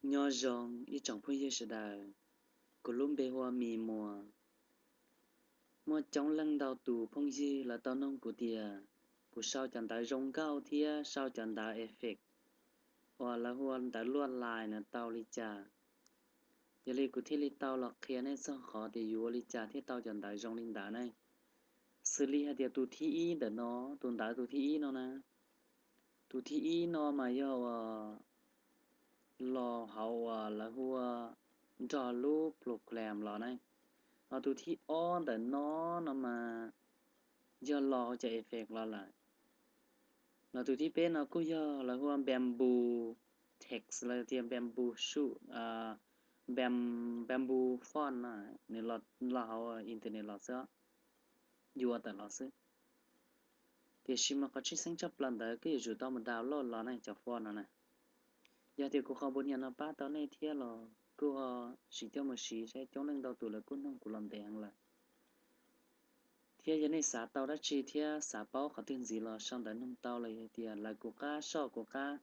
Nyob zoo ib tsoom phooj ywg sawv daws, kuv lub npe hu ua Mis Muas. Muaj coob leej ntau tus phooj ywg lawv tau noog kuv tias kuv sau cov ntawv zoo nkauj thiab sau cov ntawv effect uas lawv hu ua ntawv luaj lais no tau li cas. Yog li kuv thiaj li tau los qhia nej txog qhov tias yuav ua li cas thiaj tau cov ntawv zoo li ntawd ne. Xws li hais tias tus thib ib ntawm no, tus ntawv tus thib ib no na, tus thib ib no mas yog uas los hauv uas lawv hu ua nrog lub program los ne. Ho tus thib ob ntawm no no mas yog los hauv cov effect los lawm. Los tus thib peb no kuj yog lawv hu ua bamboo text los tias bamboo shoot, bamboo font no, nws los hauv internet los xwb, yuav tawm los xwb. Tiam sis mas qhov tshwj xeeb tshaj plaws ntawd koj yuav tsum tau mus download los ne cov font no na. Yog tias kuv qhov npus nias no pab tau nej thiab los kuj ho sim coj mus siv saib, coob leej ntau tus lawv kuj noog kuv los ntev heev lawm. Thiab yog nej xav tau dab tsi thiab xav paub qhov twg ntxiv los sau ntawv noog tau los yog tias lawv kuv qab soj kuv qab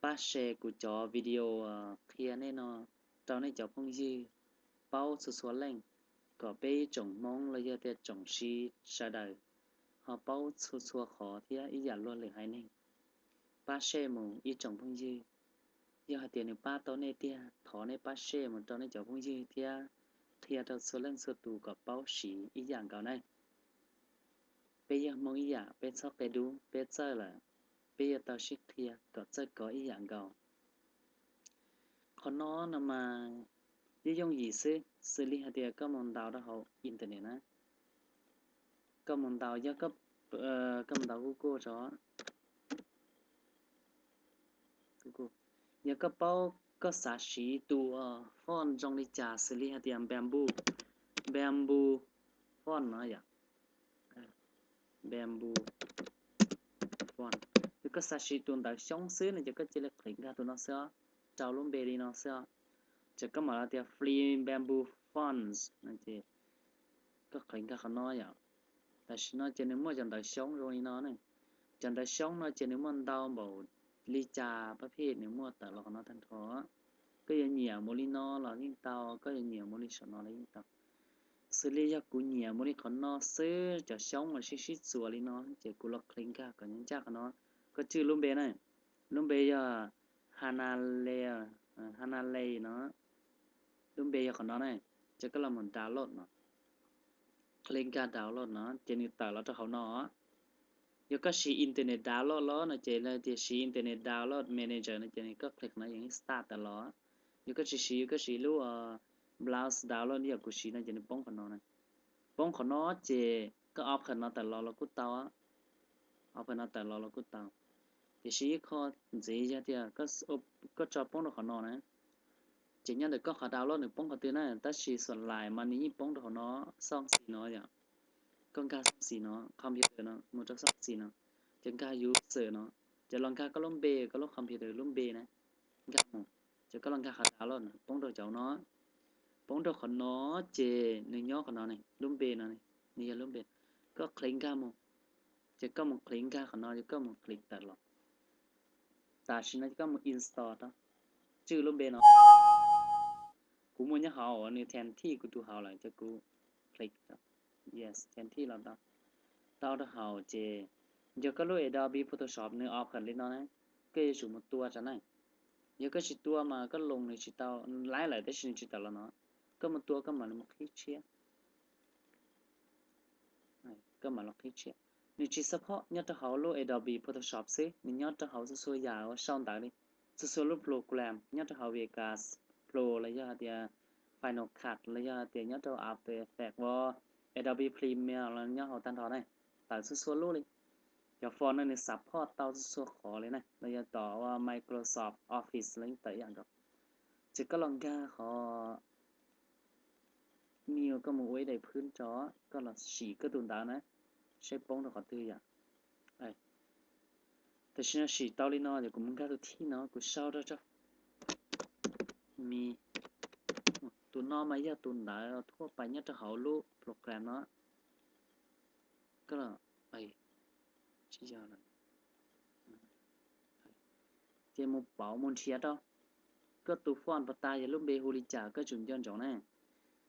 pab share kuv cov video qhia nej no rau nej cov phooj ywg paub txhua txhua leej, kom peb ib tsoom Hmoob los yog tias tsoom Siv sawv daws ho paub txhua txhua qhov thiab ib yam luag lwm haiv neeg. Pab share mus ib tsoom phooj ywg, yog hais tias nws pab tau nej tiag thov nej pab share mus rau nej cov phooj ywg thiab qhia rau txhua leej txhua tus kom paub siv ib yam nkaus ne. Peb yog Hmoob ib yam, peb txhob qia dub, peb txawj lawm, peb yuav tau sib qhia kom txawj kov ib yam nkaus. Qhov no no mas yeej yooj yim xwb, xws li hais tias koj mus ntaus rau hauv internet na, koj mus ntaus, yog koj mus ntaus Google tso, yog koj paub, koj xav siv tus font zoo li cas, xws li hais tias bamboo, bamboo font no yom, bamboo font. Yog koj xav siv tus ntawv xyoob xwb no ces koj cia li click nkag tus no xwb, rau lub npe li no xwb. Ces koj mam los tias free bamboo fonts no ces koj click nkag qhov no yom. Tam sim no ces nws muaj cov ntawv xyoob zoo li no ne. Cov ntawv xyoob no ces nws muaj ntau npaum li cas pab phij nws muaj tawm los qhov no tag nrho. Koj yuav nyiam mus li no los yeej tau, koj yuav nyiam mus li saum no los yeej tau. Xws li yog kuv nyiam mus li qhov no xwb, cov xyoob uas sib sib txuas li no ces kuv los click nkag kom nyob ncaj qhov no. Koj tswj lub npe na, lub npe yog Hanale, Hanale no, lub npe yog qhov no ne. Ces koj los mus download no, click nkag download no ces nws tawm los rau hauv no. Yog koj siv internet download los no ces tias siv internet download manager no ces nws koj click no yeej start tawm los. Yog koj tsis siv, yog koj siv lub browse download ib yam kuv siv no ces nws poob qhov no na. Poob qhov no ces koj open no tawm los los kuj tau, open no tawm los los kuj tau. Tiam sis ib qho ntxiv yog tias koj tso poob rau qhov no na, ces nyob ntawm koj qhov download nws poob qhov twg na, tab sis xuam lais mas nws yeej poob rau hauv no, xoj xis no yom. Koj nkag xoj xis no, computer no mus rau xoj xis no, ces nkag user no, ces los nkag koj lub npe, koj lub computer lub npe na, nkag mus, ces koj los nkag qhov download no, poob rau cov no, poob rau qhov no, ces nws nyob qhov no ne, lub npe no, nws yog lub npe, koj click nkag mus, ces koj mus click nkag qhov no, ces koj mus click tawm los. Tam sim no ces koj mus install rau, tswj lub npe no. Kuv muaj nyob hauv uas nws then thij kuv tus hauv lawm ces kuv click, yes, then thij los tau. Tau rau hauv ces yog koj lub Adobe Photoshop nws open li no na, koj yuav tsum mus tua tso na. Yog koj tsis tua mas koj load nws tsis tau, laib lawm tab sis nws tsis tawm los no. Koj mus tua koj mam li mus qhib tshiab. Koj mam los qhib tshiab. Nws tsis support nyob rau hauv lub Adobe Photoshop xwb, nws nyob rau hauv txhua txhua yam uas sau ntawv li, txhua txhua lub program nyob rau hauv Vegas Pro los yog hais tias Final Cut los yog hais tias nyob rau After Effects uas Adobe Premiere los nyob hauv tag nrho ne, tawm txhua txhua lub li. Cov font no nws support tau txhua txhua qhov li ne, los yog tom uas Microsoft Office los yeej tawm ib yam nkaus. Ces koj los nkag qhov new, koj mus ua ib daim phwb tso, koj los sim koj tus ntawv na, saib poob rau qhov twg yom. Tam sim no sim tau li no ces kuv mus nkag tus thij no kuv sau rau tso. Mis, tus no mas yog tus ntawv thuaj pais nyob rau hauv lub program no. Koj los, tsis yog lawm. Ces mus pauv mus nrhiav rau. koj tus font pas tas yog lub npe hu li cas koj tsum nco ntsoov ne.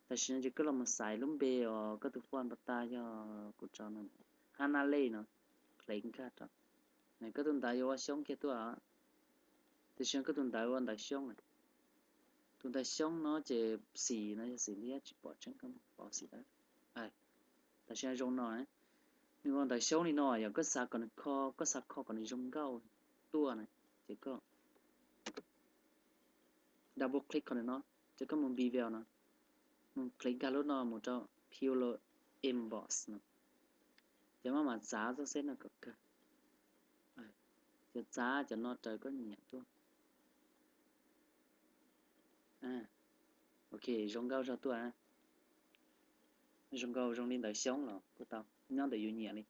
Tam sim no ces koj los mus xaiv lub npe uas koj tus font pas tas yog kuv tso no, Hana Lej no, kheev nkag rau. Koj tus ntawv yuav ua xyoob kiag tuaj. Tam sim no koj tus ntawv ua ntawv xyoob. Tus ntawv xyoob no ces xim no yog xim thiab tsis pom tseeb, koj pom xim. Tam sim no zoo no, nws ua ntawv xyoob li no, yog koj xav kom nws kho, koj xav kho kom nws zoo nkauj tuaj na, ces koj double click qhov no, ces koj mus Bevel no, mus click nkag lub no mus rau Pillow Emboss no, ces maj mam txav txoj xeb no kom kawg. Ces txav cov no raws koj nyiam tuaj. Ok, zoo nkauj zog tuaj. Zoo nkauj zoo li ntawv xyoob los kuj tau, nyob ntawm yus nyiam li.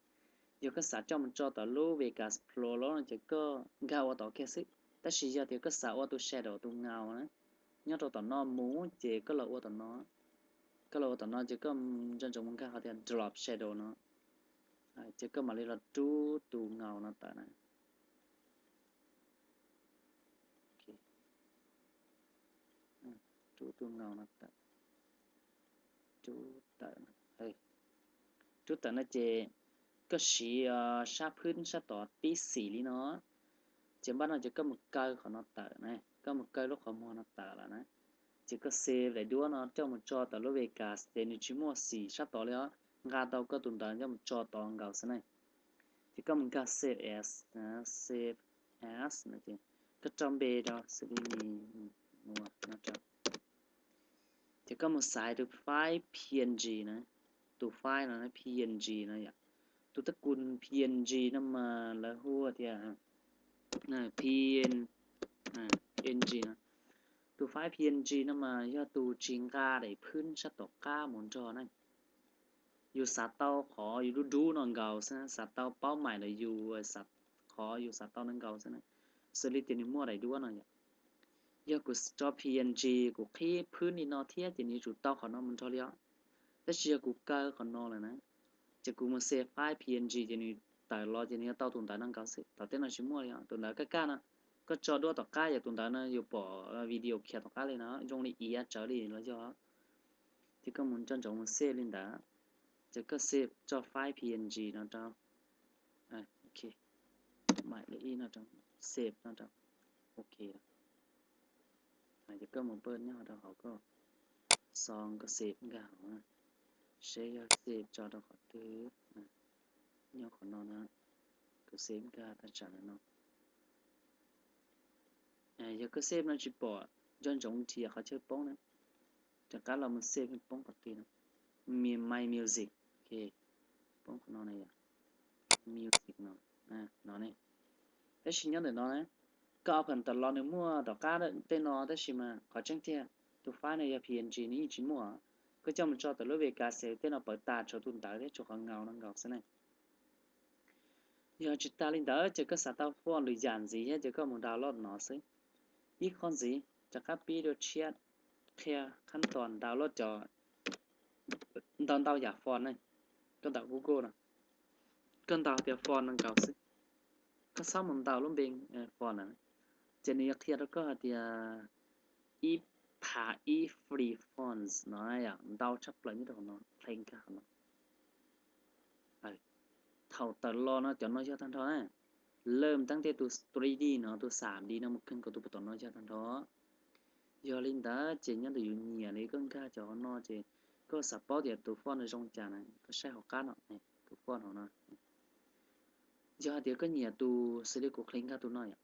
Yog koj xav coj mus tso tom lub Vegas Pro los no ces koj nkag ua tom kiag xwb. Tab sis yog tias koj xav ua tus shadow tus ŋaus na, nyob rau tom no mus ces koj los ua tom no. Koj los ua tom no ces koj nco ntsoov mus nkag qhov tias Drop Shadow no, ces koj mam li los rub tus ŋaus no tawm na. Rub tus ŋaus no tawm. Rub tawm, rub tawm no ces koj siv sab phwb sab tod tib xim li no, ces npaj no ces koj mus kaw qhov no tawm na, koj mus kaw lub qhov muag no tawm lawm na. Ces koj save daim duab no coj mus tso tom lub Vegas ces nws tsis muaj xim sab tod li os, nqa tau koj tus ntawv coj mus tso tod nkaus xwb na. Ces koj mus nkag save as, save as no ces koj rau npe rau xws li nws ua no rau. Ces koj mus xaiv tus file P N G na, tus file no P N G no yom. Tus taj kum P N G no mas lawv hu tias P N G no. Tus file P N G no mas yog tus tsis nqa daim phwb sab tom qab mus nrog na. Yus xav tau qhov yus dub dub no nkaus xwb, xav tau paub mais los yus, qhov yus xav tau no nkaus xwb na. Xws li tias nws muaj daim duab no yom. Yog kuv tso P N G kuv qhib phwb li no thiab ces nws yuav tsum tau qhov no mus nrog li os. Tab sis yog kuv kaw qhov no lawm na, ces kuv mus save file P N G ces nws tawm los ces nws yuav tau tus ntawv no nkaus xwb, tom tej no tsis muaj li os. Tus ntawv kaj kaj no, koj tso duab tom qab yog tus ntawv no yus pom video khiav tom qab li no, zoo li iav tsawv li los yog. Ces koj mus nco ntsoov mus save li ntawd, ces koj save tso file P N G no rau. Ok, mam li ib no rau, save no rau. Ok, ces koj mus pab nyob rau hauv koj xov koj save nkag hauv, seb yog save tso rau qhov twg. Nyob qhov no na, kuv save nkag thaj tsam ntawm no. Yog koj save no tsis pom, nco ntsoov nrhiav qhov chaw poob na, rov qab los mus save poob qhov twg no, My Music, ok, poob qhov no na yom, Music no, no ne. Tab sis nyob ntawm no na, koj open tawm los nws muaj tom qab tej no tab sis mas qhov tseeb tiag tus file no yog P N G nws yeej tsis muaj. Koj coj mus tso tawm lub Vegas tej no pawv tas, tshuav tus ntawv thiab tshuav qhov ŋaus no nkaus xwb ne. Yog tsis tas li ntawd ces koj xav tau font lwm yam ntxiv thiab ces koj mus download no xwb. Ib qho ntxiv rov qab pib dua tshiab, qhia khab tos download cov ntau ntau yam font ne. Koj ntaus Google no, koj ntaus tias font no nkaus xwb, koj txhob mus ntaus lub npe font na, ces nws yuav qhia rau koj hais tias ib phav ib free fonts no yom, ntau tshaj plaws nyob rau hauv no, thaum nkag qhov no. Thaum tawm los no cov no yog tag nrho na, lawm teeb tej tus three D no, tus xam D no mus kheej kom tus puas tom no yog tag nrho. Yog li ntawd ces nyob ntawm yus nyiam li koj nkag cov hauv no ces koj xav paub tias tus font no zoo cas na, koj saib hauv qab no, tus font hauv no. Yog hais tias koj nyiam tus xws li kuv qhia nkag tus no yom,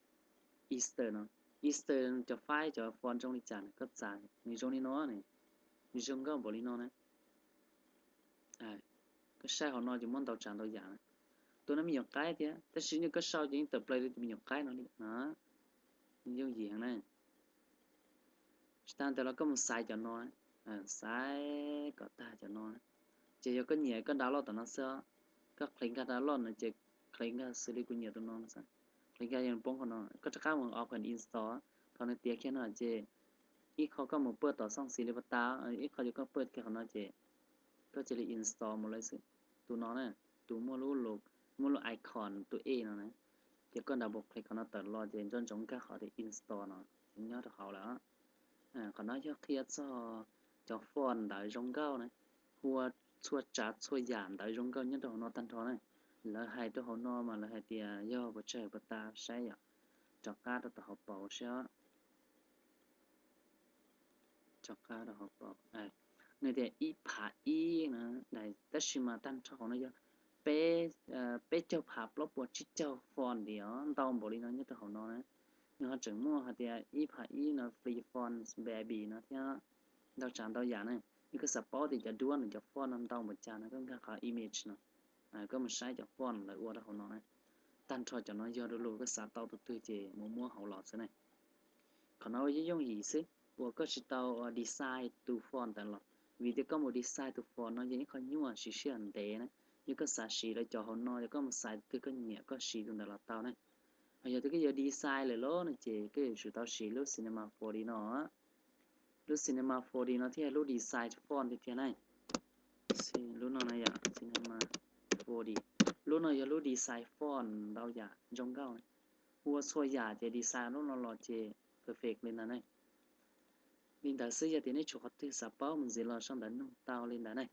Easter no, Easter cov file cov font zoo li cas na, koj txav nws zoo li no ne, nws zoo nkauj npaum li no na. Koj saib hauv no ces muaj ntau tsav ntau yam na. Tus no me nyuam qaib thiab tab sis yog koj sau ces yeej tawm plaws li tus me nyuam qaib no li na. Yooj yim heev na. Tsis tas ntawd los koj mus xaiv cov no, xaiv kom tag cov no, ces yog koj nyiam koj download tom no xwb. Koj qhia nkag download no ces qhia nkag xws li kuv nyiam tus no xwb. Qhia nkag yeej poob qhov no, koj rov qab mus open install. Thaum nws tiav kiag no ces ib qho koj mus pawj tom xoo xis li pas tas, ib qho ces koj pawj kiag qhov no ces koj cia li install mus li xwb. Tus no na, tus muaj lub, muaj lub icon tus E no na, ces koj double click qhov no tawm los ces nco ntsoov nkag qhov tias install no, ces nyob rau hauv lawm. Qhov no yog qhia txog cov font ntawv zoo nkauj na, hu ua txhua tsav txhua yam ntawv zoo nkauj nyob rau hauv no tag nrho na. Lawv hais rau hauv no mas lawv hais tias yog puas tsawg puas tas saib yom. Rov qab rau tom hauv paus saib. Rov qab rau hauv paus. Nws tias ib phav ib no, tab sis mas tag nrho hauv no yog peb caug phav plaub puas tsib caug font li os, ntau npaum li no nyob rau hauv no na. Nws ho tseem muaj hais tias ib phav ib no free font baby no thiab ntau tsav ntau yam na. Yog koj xav paub tias cov duab nws cov font no ntau npaum cas no koj nkag qhov image no, koj mus saib cov font lawv ua rau hauv no na. Tag nrho cov no yog du lug koj xav tau tus twg ces mus muab hauv los xwb ne. Qhov no ua yooj yooj yim xwb uas koj tsis tau design tus font ntawd los, vim tias koj mus design tus font no yog ib qho nyuaj siv sij hawm ntev na. Yog koj xav siv lawv cov hauv no ces koj mus xaiv tus twg koj nyiam koj siv tus ntawd los tau na. Ho yog tias koj yuav design lawm los no ces koj yuav tsum tau siv lub Cinema four D no. Lub Cinema four D no thiaj yog lub design font tiag tiag na. Lub no na yom, Cinema four D. Lub no yog lub design font ntau yam zoo nkauj na. Ua txhua yam ces design lub no los ces perfect li ntawd ne. Li ntawd xwb, yog tias nej tshuav qhov twg xav paub mus ntxiv los sau ntawv nug tau li ntawd ne.